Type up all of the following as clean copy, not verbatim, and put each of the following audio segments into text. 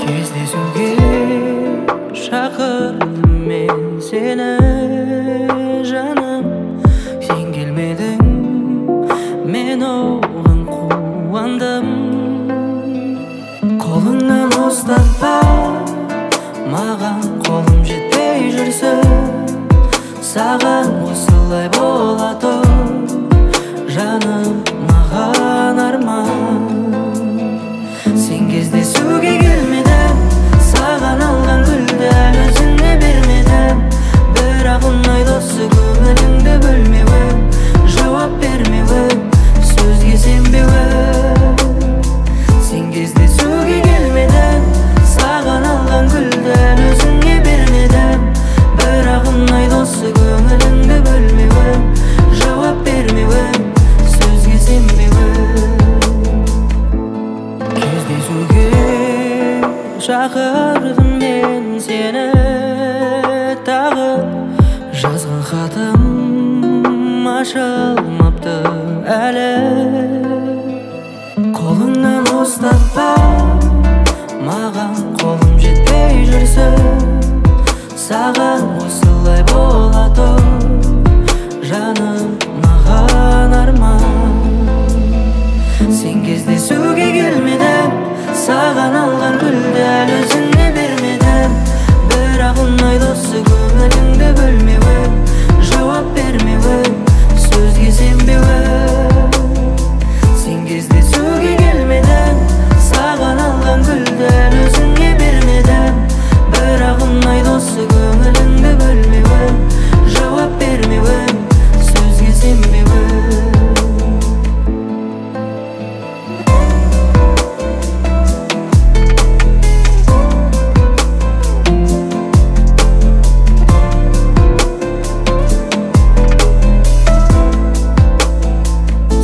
Кездесуге шақырдым мен сені, жаным. Сен келмедің, мен оған қуандым. Қолыңнан ұстатпа, маған қолым жетпей жүрсін. Саған осылай бола тұр, жаным, маған арман. Сен кездесуге келмедің, саған алған гүлді әлі өзіңе бермедім. Бірақ ұнайды осы көңіліңді бөлмеуім, жауап бермеуім, сөзге сенбеуім. Сен кездесуге келмедің, саған алған гүлді әлі өзіңе бермедім. Бірақ ұнайды осы көңіліңді бөлмеуім, жауап бермеуім, сөзге сенбеуім. Кездесуге шақырдым мен сені тағы. Жазған хатым ашылмапты әлі. Қолыңнан ұстатпа, маған қолым жетпей жүрсін. Саған осылай бола тұр, жаным, маған арман. Сен кездесуге келмедің, саған алған гүлді әлі өзіңе бермедім. Бірақ ұнайды осы көңіліңді бөлмеуім, жауап бермеуім, сөзге сенбеуім. Сен кездесуге келмедің, саған алған гүлді әлі өзіңе бермедім. Бірақ ұнайды осы көңіліңді бөлмеуім, жауап бермеуім, сөзге сенбеуім.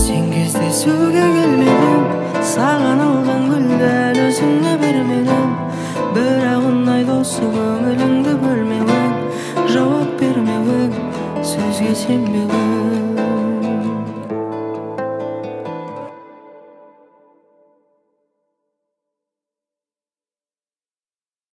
Сен кездесуге келмедің, саған алған гүлді әлі өзіңе бермедім. Бірақ ұнайды осы көңіліңді бөлмеуің, жауап бермеуің, сөзге сенбеуің.